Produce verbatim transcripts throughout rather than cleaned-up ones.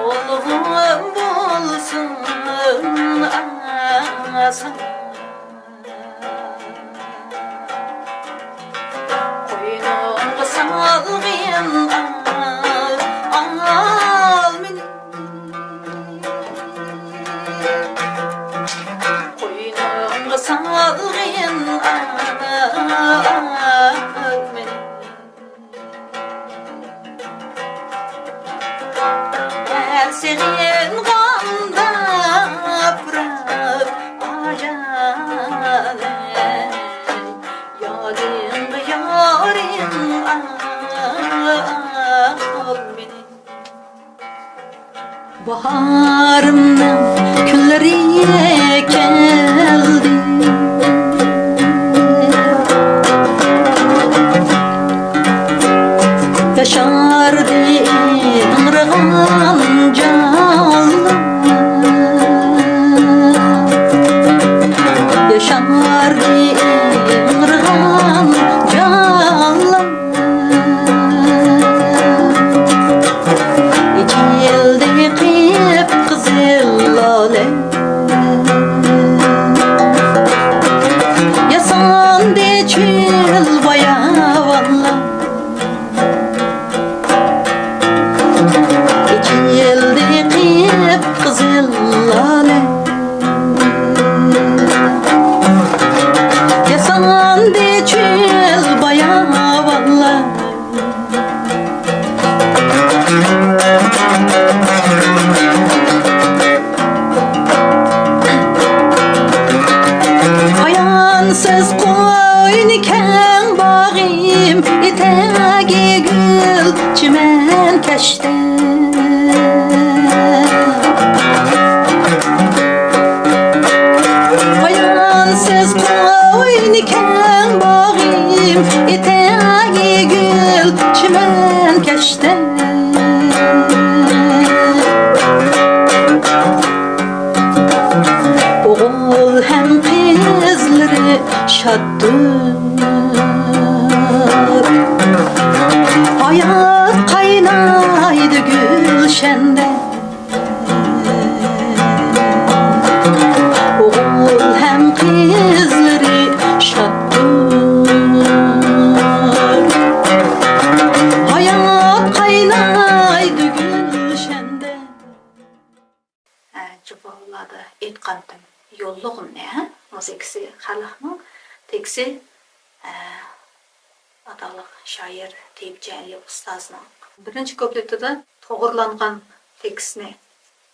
ئۇلۇغۇم بولسۇن ئاسان. قوينۇڭغا سالغىن ئال، ئال مېنى. قوينۇڭغا سالغىن ئال، ئال مېنى. ھەر سېغىنغاندا پۇراپ ئاجانەي، يادىڭغا يارىم ئال مېنى. باھارىمنىڭ كۈنلىرى كەلدى. ياشاردى ئىڭرىغان جانلار. ياشاردى ئىڭرىغان جانلار. ئېچىلدى قىپقىزىل لالە. ياساندى چۆل باياۋانلار. ئېچىلدى قىپقىزىل لالە. ياساندى چۆل باياۋانلار. پايانسىز قوينى كەڭ باغىم، ئېتەگى گۈل چىمەنكەشتە. پايانسىز قوينى كەڭ باغىم، ئېتەگى گۈل چىمەنكەشتە. ئوغۇل ھەم قىزلىرى شاددۇر. ھايات قاينايدۇ گۈلشەندە. ئوغۇل ھەم قىزلىرى شاددۇر. ھايات قاينايدۇ گۈلشەندە. ئە، جۇمۇلاردا ئېيتقانتىم، يوللىغۇمنى، ھە؟ مۇزىكىسى خەلقنىڭ، تېكىستى، ئە، ئاتاقلىق شائىر تېيىپ جەلىل ئۇستازنىڭ. بىرىنچى كۇپلېتىدا توغرىلانغان تېكىستنى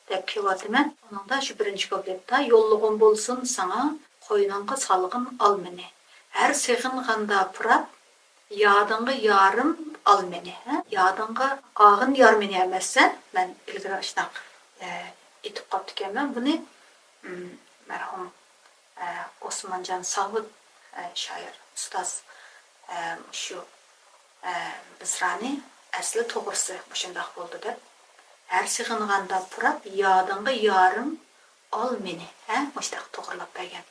دەپ كېلىۋاتىمەن. ئۇنىڭدا شۇ بىرىنچى كۇپلېتتا، يوللىغۇم بولسۇن ساڭا، قوينۇڭغا سالغىن ئالمىنى. ھەر سېغىنغاندا پۇراپ، يادىڭغا يارىم ئال مېنى، ھە؟ يادىڭغا ئالغىن يار مېنى ئەمەسسەن، مەن ئىلگىرى ئاشۇنداق، ئە، ئېيتىپ قاپتىكەنمەن. بۇنى، ئىم، مەرھۇم، ئە، ئوسمانجان ساۋۇت، ئە، شائىر ئۇستاز، ئە، مۇشۇ، ئە، مىسرانى ئەسلى توغرىسى مۇشۇنداق بولدى دەپ، ھەر سېغىنغاندا پۇراپ، يادىڭغا يارىم ئال مېنى، ھە؟ مۇشۇنداق توغرىلاپ بەرگەن.